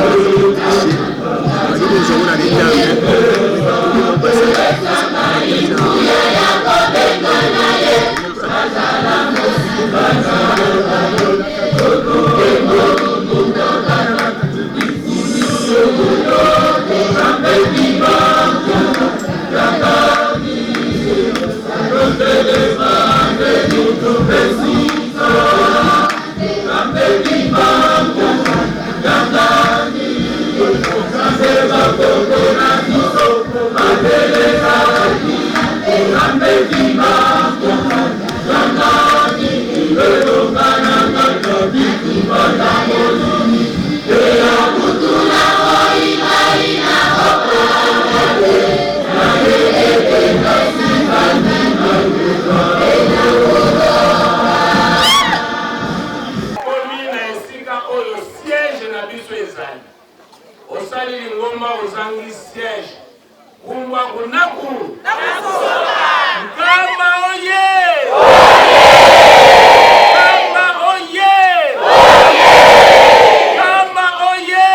Bazo kozwa ngo na retard mais bakoki basala Komi na esika oyo siège na biso ezali. Osali lingomba ozangi siège. Kumbwa kunaku. Nkamba oye! Nkamba oye! Nkamba oye!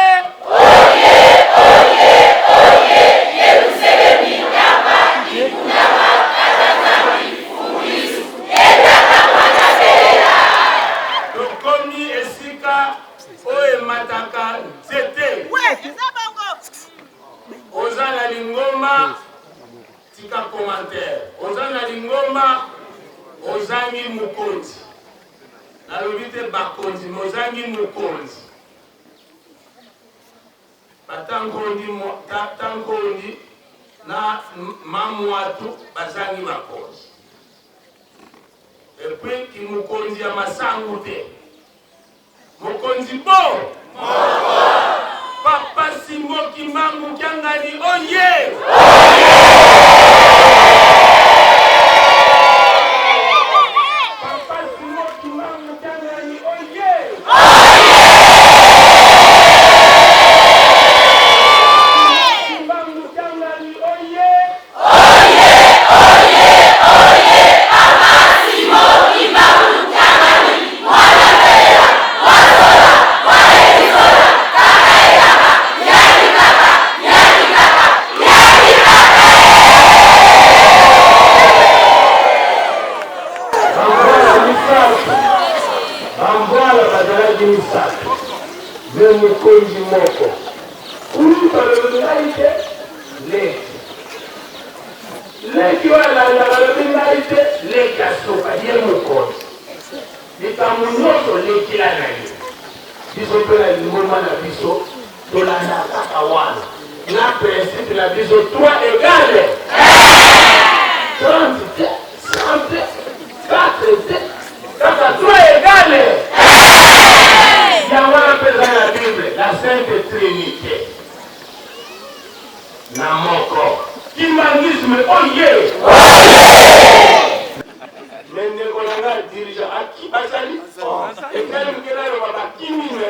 Tokomi esika oyo emataka nzete. Oza na lingomba, tika commentaire. Oza na lingomba, ozangi mokonzi. Nalobi te bakonzi, mais ozangi mokonzi. Batankondi, Tankondi na Mamuatu bazangi bakonzi. Et puis kimukonzi ya masangu te. Mokonzi bo moko. Papa Simon Kimbangu Kiangani oye! Papa Simon Kimbangu Kiangani oye! Kimbangu Kiangani oye! Bambwala misato, bambwala bazalaki misato, me mokonzi moko. Kulutu alobi ngai te, leki. Leki oyo alandaka alobi ngai te, leki asuka, ye mokonzi. Likambo nyonso lekela na ye. Biso mpe na lingomba na biso tolanda kaka wana na principe na biso 3 egale 30 te, 100 te, 4 te, kaka 3 egale. Yango wana mpe eza na Bible, la Sainte Trinite na moko. Kimbanguisme oye! Mais ndeko na nga dirigeant aki bazali etali moke naloba bakimi me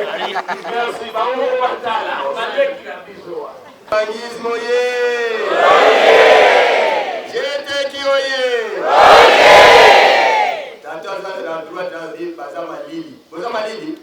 merci bango moko batala baleki na biso wana. Bangisme oye! Jeteki oye! Tanto aza na droite na baza malili. Boza malili?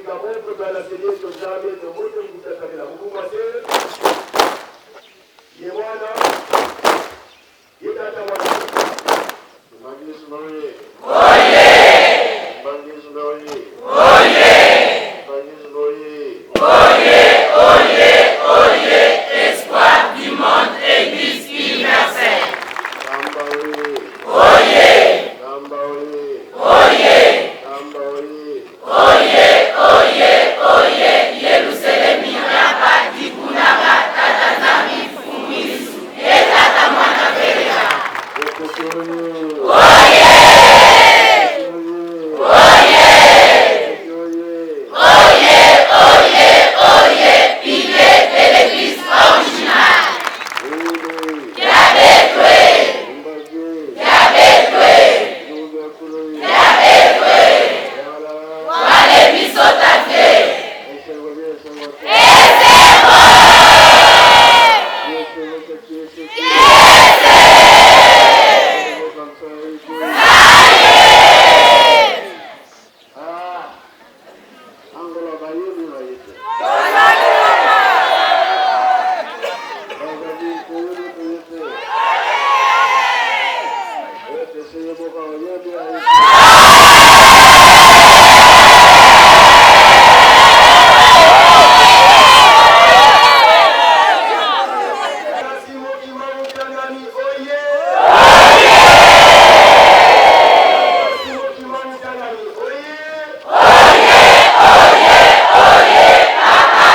Gabon Nzambe tobote mkusatamela mukungwa te ye mwana ye tata mwana. Mbangisu oye! Oye! Mbangisu oye! Oye! Mbangisu oye! Oye, oye, oye, espoir du monde, Église universelle. Kamba oye! Oye! Kamba oye! Oye! Kamba oye! Oye, oye, oye, Yerusalemi yaka dikunaka tata Nzambi Mfumu Yesu, ye tata mwana peleka. Bokoki oye! Oye! Oye! Oye! Oye! Oye, oye, oye, pilier de l'église originale. Oye! Diabetwe! Mbage! Diabetwe! Luga kuloye! Diabetwe! Wala! Wale biso tate! Esengo bien, esengo te. Esengo! Esengo te, esengo te. Esengo comme ça, Ah! Angola bayebi bayete. Bazali koyebi koyete. Ete seyeboka oyebi ayete. Simon Kimbangu Kiangani oye! Simon Kimbangu Kiangani oye! Oye, oye, oye, papa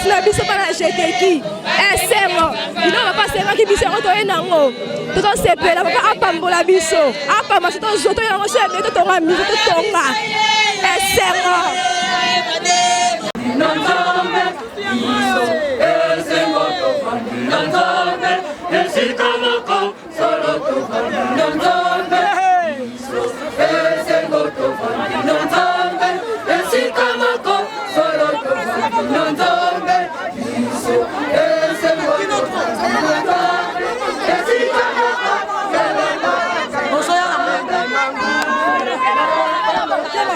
Feti na biso mpa na jeteki esengo biloko papa asengaki biso yango toye nango tozosepela papa apambola biso apamba so tozwa toye yango so ebele totonga miso totonga esengo. Esika moko solo tofandi na Nzambe, biso esengo tofandi na Nzambe, esika moko solo tofandi na Nzambe, biso esengo tofandi na Nzambe, esika moko.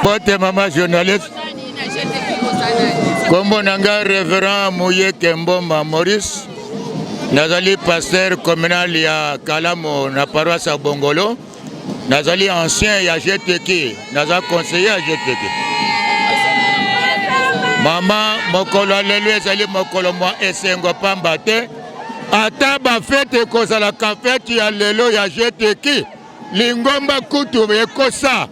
Bote mama journaliste. Kombo na ngai Reverend Muyeke Mbomba Maurice. Nazali pasteur communal ya Kalamu na paroisse ya Bongolo. Nazali ancien ya GTK, naza conseiller ya GTK. Mama, mokolo ya lelo ezali mokolo mwa esengo pamba te ata bafete ekozalaka fete ya lelo ya GTK lingomba kutu ekosa.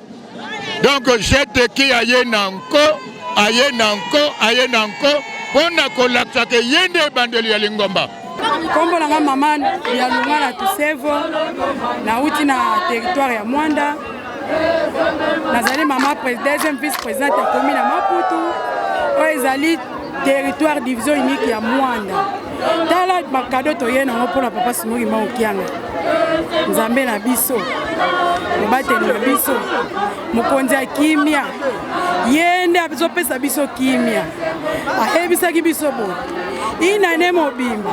Donc GTK aye na nko, aye na nko, aye na nko mpo na kolakisa ke ye nde ebandeli ya lingomba. Nkombo na nga mama ya Lungala Tusevo, nauti na territoire ya Mwanda. Nazali mama deuxième vice présidente ya commune ya Maputu, oyo ezali territoire division unique ya Mwanda. Tala bakado toye nango mpona papa Simon Kimbangu Kianga, Nzambe na biso, mobateli na biso, mokonzi ya kimia. Ye nde azopesa biso kimia. Ayebisaki biso boye inane mobimba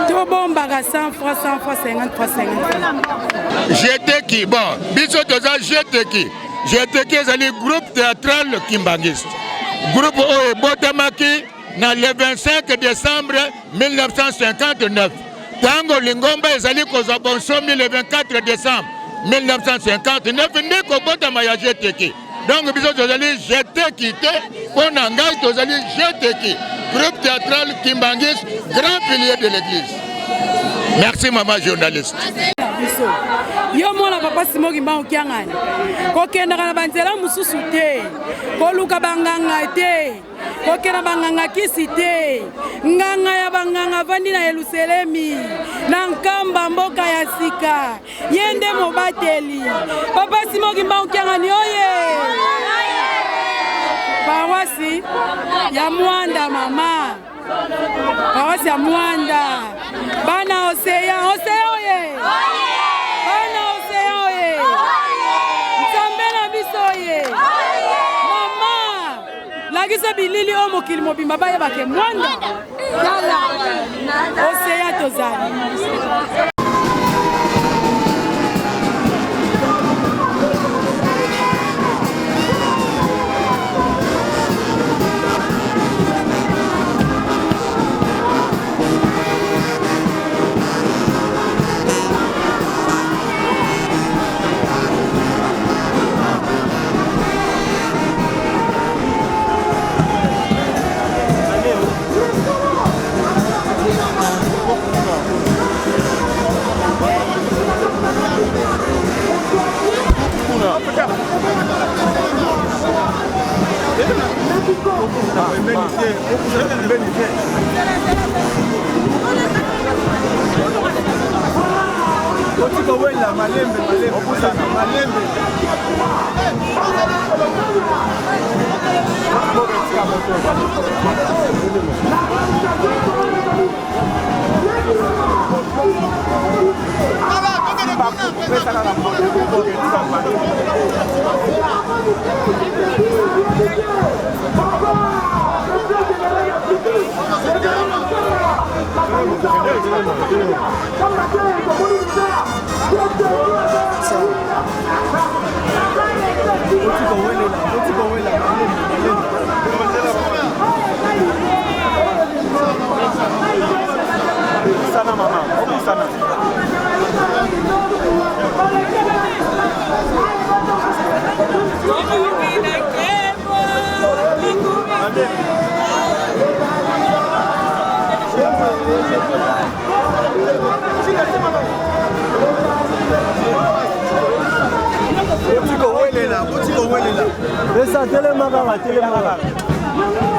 tobombaka 100 francs, 100 francs, 50 francs, 50 francs. GTK, bon, biso toza GTK. GTK ezali groupe théâtral kimbangiste. Groupe oyo ebotamaki na le 25 décembre 1959. Tango lingomba ezali kozwa bonsomi le 24 décembre 1959 nde kobotama ya GTK. Donc biso tozali GTK te, mpo na ngai tozali GTK, groupe théâtral kimbangiste, grand pilier de l'église. Merci maman journaliste. Biso yo mwana papa Simon Kimbangu Kiangani, kokendaka na banzela mosusu te, koluka banganga te, kokenda banganga kisi te. Nganga ya banganga avandi na Yelusalemi na Nkamba, mboka ya sika. Ye nde mobateli. Papa Simon Kimbangu Kiangani oye! Paroisse ya Mwanda mama, paroisse ya Mwanda, bana Océan, Océan oye! Bana Océan oye! Nzambe na biso oye! Mama, lakisa bilili oyo mokili mobimba bayebake Mwanda. Tala, Océan tozali. Otika wela malembe malembe opusana malembe. Opusana mama, opusana. Otiko welela, otiko welela. Esa telema kaka, telema kaka.